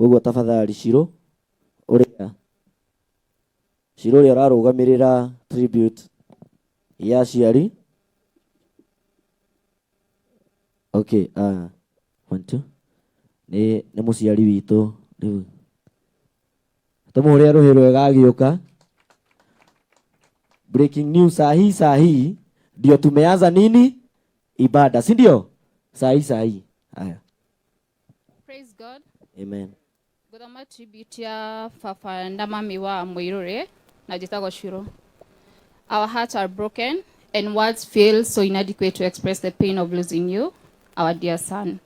Koguo tafadhali Shiro ũrĩa Shiro ũrĩa ũrarũgamĩrĩra tribute ya aciari. Okay, one, two. Nĩ mũciari witũ rĩu tũmũhũrĩre rũhĩ rwega agĩũka. Breaking news saa hii, saa hii ndio tumeanza nini ibada, si ndio? Saa hii, saa hii. Haya. Praise God. Amen. Ngũthoma tribute ya baba na mami wa Mũirũrĩ na njĩtagwo Shiro. Our hearts are broken and words feel so inadequate to express the pain of losing you, our dear son.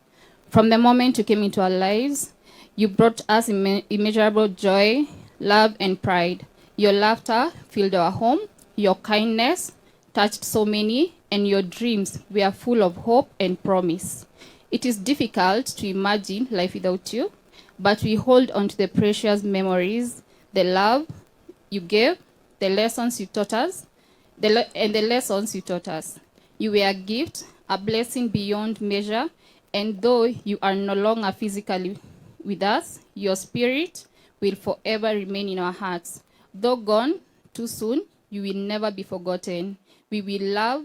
From the moment you came into our lives, you brought us immeasurable joy, love, and pride. Your laughter filled our home, your kindness touched so many, and your dreams were full of hope and promise. It is difficult to imagine life without you, but we hold on to the precious memories, the love you gave, the lessons you taught us, and the lessons you taught us. You were a gift, a blessing beyond measure, and though you are no longer physically with us, your spirit will forever remain in our hearts. Though gone too soon, you will never be forgotten. We will love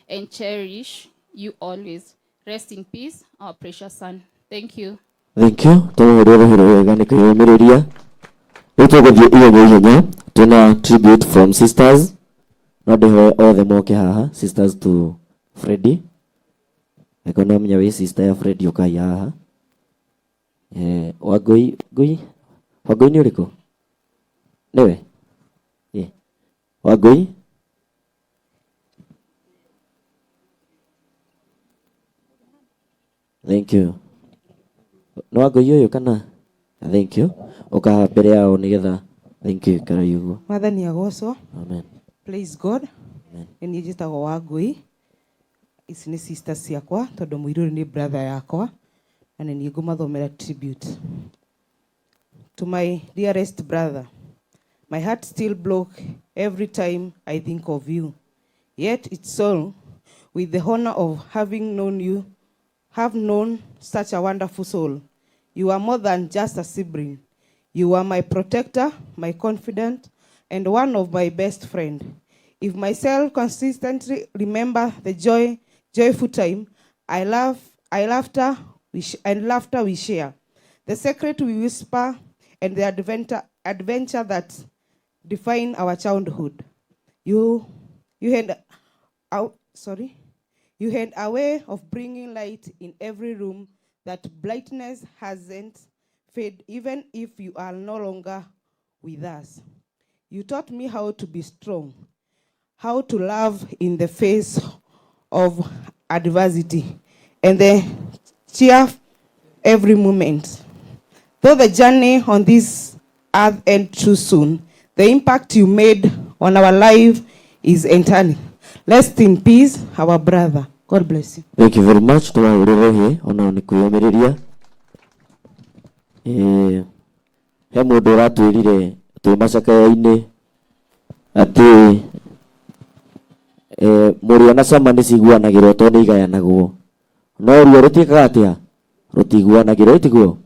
and cherish you always. Rest in peace, our precious son. Thank you. Thank you. Tũmũhũrĩre rũhĩ rwega nĩ kwĩyũmĩrĩria. Rĩu tũgũthiĩ ihenya ihenya. Twĩna tribute from sisters. No ndĩhoe othe moke haha. Sisters to Freddy. Angĩkorwo nĩ wamenya wĩ sister ya Freddy ũkai haha. Wangũi, Ngũi, Wangũi nĩ ũrĩkũ? Nĩwe? Wangũi? Thank you. Nĩ Wangũi ũyũ kana? Thank you. Ũka mbere yao nĩgetha. Thank you, karai ũguo. Mwathani agocwo. Amen. Praise God. Amen. Nĩ niĩ njĩtagwo Wangũi. Ici nĩ sisters ciakwa tondũ Mũirũrĩ nĩ brother yakwa na nĩ niĩ ngũmathomera tribute. To my dearest brother, my heart still broke every time I think of you. Yet it's so with the honor of having known you, have known such a wonderful soul. You are more than just a sibling. You are my protector, my confidant, and one of my best friends. If myself consistently remember the joyful time, I laugh, I laughter, we and laughter we share, the secret we whisper, and the adventure that define our childhood. You, you had, out, sorry, you had a way of bringing light in every room that brightness hasn't faded, even if you are no longer with us. You taught me how to be strong, how to love in the face of adversity, and the cheer every moment. Though the journey on this earth ends too soon, the impact you made on our life is eternal. Rest in peace, our brother. God bless you. Thank you very much. Tũrahũrĩra rũhĩ ona nĩ kwĩyũmĩrĩria. He mũndũ ũratwĩrire twĩ macakaya-inĩ atĩ mũrĩo na cama nĩ ciguanagĩrwo tondũ nĩ igayanagwo. No ruo rũtiĩkaga atĩa? Rũtiguanagĩrwo, ĩtiguo?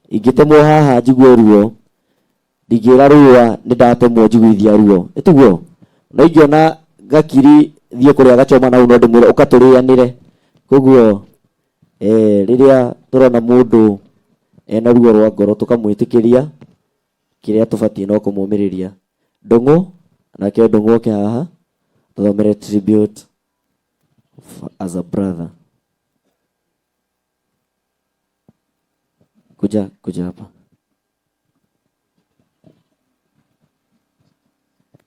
Ingĩtemwo haha njigue ruo, ndingĩra rũa nĩ ndatemwo njiguithia ruo, ĩtiguo? No ingĩona gakiri thiĩ kũrĩa gachoma na no ndĩmwĩre ũka tũrĩanĩre. Koguo rĩrĩa tũrona mũndũ ena ruo rwa ngoro tũkamwĩtĩkĩria kĩrĩa tũbatiĩ no kũmũmĩrĩria. Ndũng'ũ, nake Ndũng'ũ oke haha tũthomere tribute as a brother. Kuja, kuja hapa.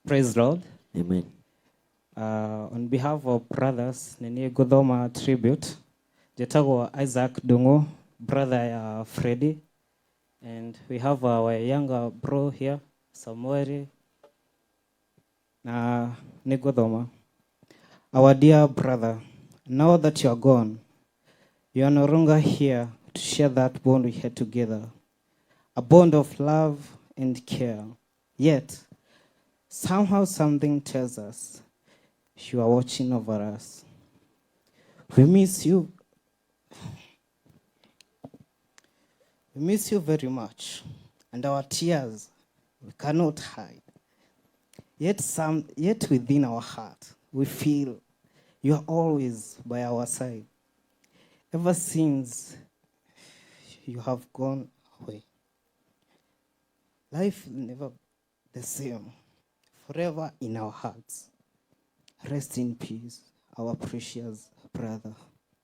Praise the Lord. Amen. On behalf of brothers, nini guthoma tribute. Njĩtagwo Isaac Ndung'u, brother ya Freddy, and we have our younger bro here, Samuel. Na nĩngũthoma. Our dear brother, now that you are gone, you are no longer here to share that bond we had together, a bond of love and care. Yet, somehow something tells us you are watching over us. We miss you. We miss you very much, and our tears we cannot hide. Yet within our heart, we feel you are always by our side. Ever since you have gone away, life will never the same. Forever in our hearts. Rest in peace, our precious brother.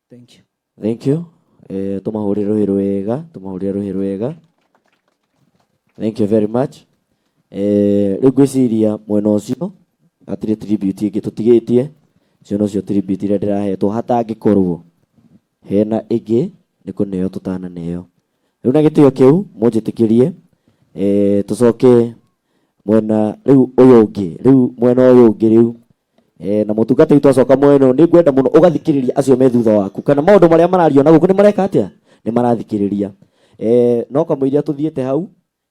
Thank you. Thank you. Tumahurire ruhi rwega, tumahurire ruhi rwega. Thank you very much. Riu ngwiciria mwena ucio hatirĩ tribute ĩngĩ tũtigĩtie, icio nocio tribute iria ndĩrahetwo, hatangĩkorwo hena ĩngĩ nĩ kũneo tũtananeo. Rĩu na gĩtĩo kĩu mũnjĩtĩkĩrie, tũcoke mwena rĩu ũyũ ũngĩ, rĩu mwena ũyũ ũngĩ rĩu, na mũtungata witũ acoka mwena ũyũ, nĩ ngwenda mũno ũgathikĩrĩria acio me thutha waku, kana maũndũ marĩa marario na gũkũ nĩ mareka atĩa, nĩ marathikĩrĩria. No kamũiria tũthiĩte hau,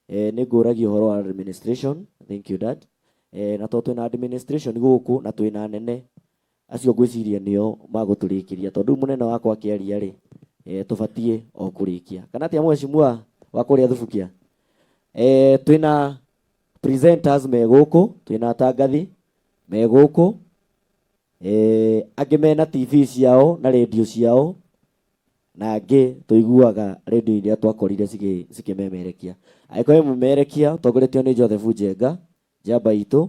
nĩ ngũragia ũhoro wa administration. Thank you, dad. Na tondũ twĩna administration gũkũ na twĩna anene acio, ngwĩciria nĩo magũtũrĩkĩria, tondũ rĩu mũnene wakwa akĩaria rĩ, tũbatiĩ o kũrĩkia, kana atĩa mheshimiwa wa kũrĩa Thubukia? Twĩna presenters me gũkũ, twĩna atangathi me gũkũ, angĩ mena TV ciao na radio ciao, na angĩ tũiguaga radio iria twakorire cikĩmemerekia. Angĩkorwo wĩ mũmemerekia ũtongoretio nĩ Joseph Njenga, njamba itũ,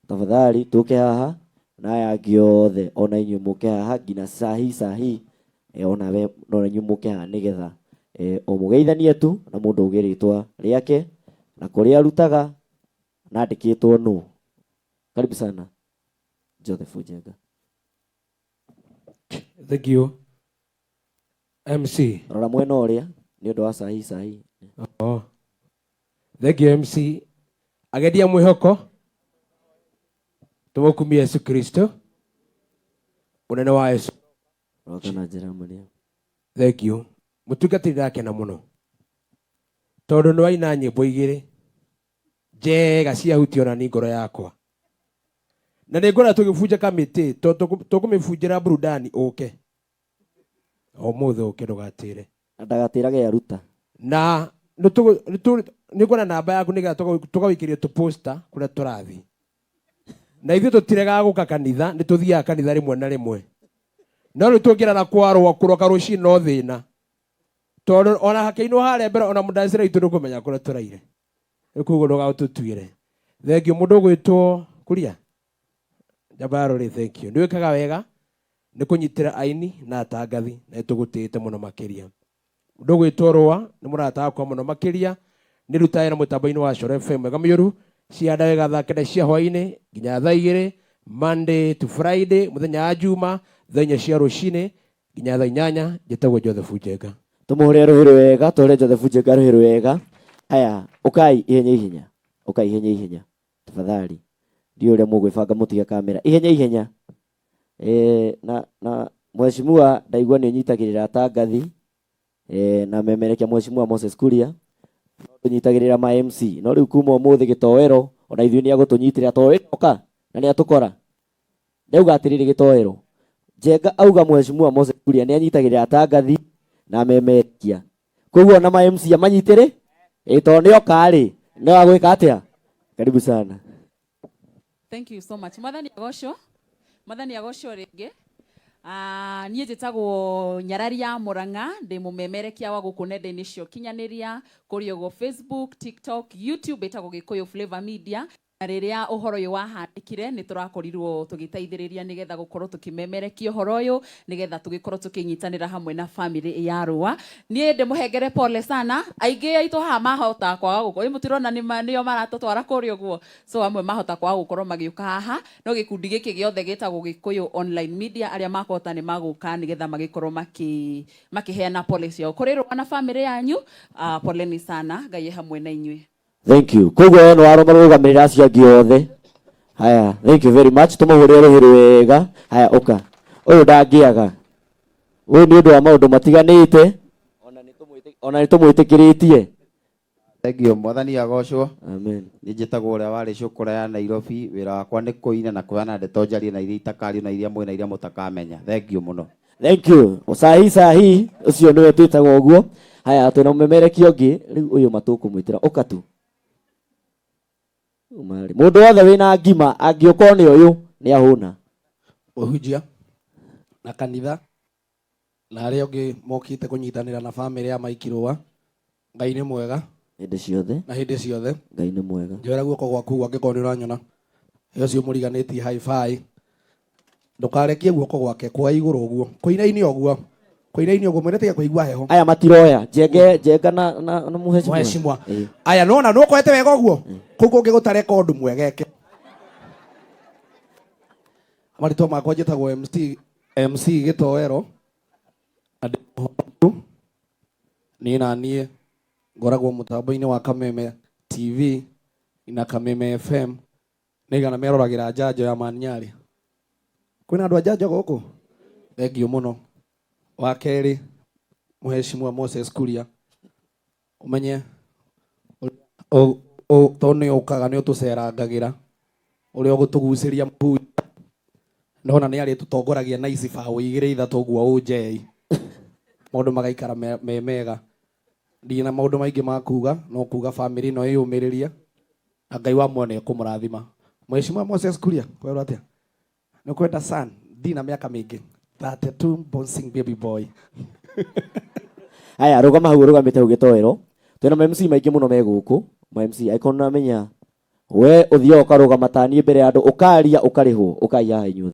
tafadhali tũke haha, na aya angĩ othe ona inyuĩ mũke haha nginya sahi sahi, ona we no inyuĩ mũke haha nĩgetha o mũgeithanie tu na mũndũ auge rĩtwa rĩake na kũrĩa arutaga na andĩkĩtwo nũ. Karibu sana, Joseph Njenga. Thank you, MC. Rora mwena ũrĩa nĩ ũndũ wa sahi sahi. Oh. Thank you, MC. Agedia mwĩhoko tũmũkumie Yesu Kristo, ũnene wa Yesu. Roka na njĩra Maria. Thank you. Mũtungatĩri, ndakena mũno tondũ nĩ waina nyĩmbo igĩrĩ njega ciahutia ona ni ngoro yakwa, na nĩ ngwenda tũgĩbunja kamĩtĩ tondũ tũkũmĩbunjĩra burudani ũke ũmũthĩ, ũke ndũgatĩre. Na ndagatĩrage aruta. Na nĩ nguona namba yaku nĩgetha tũgawĩkĩria tũposta kũrĩa tũrathiĩ, na ithuĩ tũtiregaga gũka kanitha, nĩ tũthiaga kanitha rĩmwe na rĩmwe, no rĩu tũngĩrara kwarwo kũroka rũcinĩ no thĩna, tondũ ona hakĩinwo harĩa mbere ona mũndacĩra itũ ndũkũmenya kũrĩa tũraire. Rĩu koguo ndũgatũtuĩre. Thank you. Mũndũ ũgwĩtwo kuria njamba ya rũrĩ, thank you, nĩ wĩkaga wega nĩ kũnyitĩra aini na atangathi, na nĩtũgũtĩĩte mũno makĩria. Mũndũ ũgwĩtwo Rũa nĩ mũrata wakwa mũno makĩria, nĩ rutaga wĩra mũtambo-inĩ wa Coro FM mwega mĩũru cia ndagĩka thaa 9 cia hwaĩ-inĩ nginya thaa 2, Monday to Friday, mũthenya wa Juma thaa 4 cia rũcinĩ nginya thaa 8. Njĩtagwo Joseph Njenga. Tumuhure ruhi rwega, tuhure Joseph Njenga ruhi rwega. Aya, ukai ihenya ihenya, ukai ihenya ihenya, tafadhali. Ndio uria mugwibanga, mutige kamera ihenya ihenya. Na mheshimiwa, ndaigua ni unyitagirira atangathi na memerekia, mheshimiwa Moses Kuria tunyitagirira ma MC, no riu kuma umuthi gitoero ona ithuĩ nĩ agũtũnyitĩrĩra tondũ ĩroka na nĩ atũkora. Ndauga atĩrĩrĩ, gitoero Njenga auga mheshimiwa Moses Kuria nĩ anyitagĩrĩra atangathi na memerekia, koguo ona ma MC amanyitĩre ĩ tondũ nĩ oka rĩ, no agwĩka atĩa. Karibu sana. Thank you so much. Mwathani agocwo. Mwathani agocwo rĩngĩ. Ah, niĩ njĩtagwo Nyarari ya Mũrang'a, ndĩ mũmemerekia wa gũkũ nenda-inĩ cia ũkinyanĩria, kũrĩa ũguo Facebook, TikTok, YouTube, ĩtagwo Gĩkũyũ Flavor Media. Na rĩrĩa ũhoro ũyũ wahanĩkire, nĩ tũrakorirwo tũgĩteithĩrĩria nĩgetha gũkorwo tũkĩmemerekia ũhoro ũyũ, nĩgetha tũgĩkorwo tũkĩnyitanĩra hamwe na family ya Rũa. Niĩ ndĩmũhengere pole sana. Aingĩ aitũ haha mahota kwaga gũkorwo, mũtirona nĩo maratũtwara kũrĩa ũguo, so amwe mahota kwaga gũkorwo magĩũka haha, no gĩkundi gĩkĩ gĩothe gĩtagwo Gĩkũyũ Online Media, arĩa makũhota nĩ magũka nĩgetha magĩkorwo makĩheana pole ciao kũrĩ Rũa na family yanyu. Poleni sana, Ngai e hamwe na inyuĩ. Thank you. Koguo we nĩ warũmarũgamĩrĩra acio angĩ othe. Haya, thank you very much. Tũmũhũrĩre rũhĩ rwega. Haya, ũka. Ũyũ ndangĩaga. Ũyũ nĩ ũndũ wa maũndũ matiganĩte, ona nĩ tũmwĩtĩkĩrĩtie. Thank you, Mwathani agocwo. Amen. Niĩ njĩtagwo ũrĩa warĩ cũkũra ya Nairobi. Wĩra wakwa nĩ kũina na kũheana ndeto njarie na iria itakario na iria mwĩ na iria mũtakamenya. Thank you mũno. Thank you. Sahi sahi ucio niwe twitagwo uguo. Haya twina mumemerekia ungi riu uyu matukumwitira uka tu. Umari. Mundu wothe wina ngima angiuka ni uyu ni ahuna. Mũhunjia na kanitha na arĩa angĩ mokĩte kũnyitanĩra na bamĩrĩ ya Mike Rũa. Ngai nĩ mwega Hĩndĩ ciothe na hĩndĩ ciothe. Ngai nĩ mwega. Njoera guoko gwaku angĩkorwo nĩ ũranyona. Ĩ ũcio mũriganĩtie hi-fi. Ndũkarekie guoko gwake kwa igũrũ ũguo. Kũinaine ũguo. Kũinaine ũguo mwĩre tiga kũigua heho. Aya matiroya njenge njenga na na, na muheshimiwa. Mheshimiwa. Ĩĩ. Aya nona nũkoete wega ũguo. Kũu kũngĩ gũtareka ũndũ mwegeke. Marĩtwa makwa njĩtagwo MC MC Gĩtoero. Na ndĩ mũhonoku. Niĩ na niĩ ngoragwo mũtambo-inĩ wa Kameme TV na Kameme FM nĩigana meroragĩra njanjo ya Manyari. Kwĩna andũ a njanjo gũkũ? Thengiũ mũno. Wa kerĩ Mheshimiwa Moses Kuria, ũmenye tondũ nĩ ũkaga nĩ ũtũcerangagĩra ũrĩa ũgũtũgucĩria mũhunjia ndona nĩ arĩtũtongoragia na ici baũ igĩrĩ ithatũ ũguo ũnjei maũndũ magaikara me mega. Ndirĩ na maũndũ maingĩ ma kuga no kuga bamĩrĩ ĩno ĩyũmĩrĩrie na Ngai wa muoyo nĩ ekũmũrathima. Mheshimiwa Moses Kuria, kwĩrwo atĩa? Nĩ ũkwenda son? Ndina mĩaka mĩingĩ. 32 bouncing baby boy. Haya rũgama hau ũrũgamĩte hau gĩtoero. Twĩna ma MC maingĩ mũno me gũkũ. Ma MC angĩkorwo nĩũramenya we ũthiaga ũkarũgama ta niĩ mbere ya andũ ũkaria ũkarĩhwo ũkai haha inyuothe.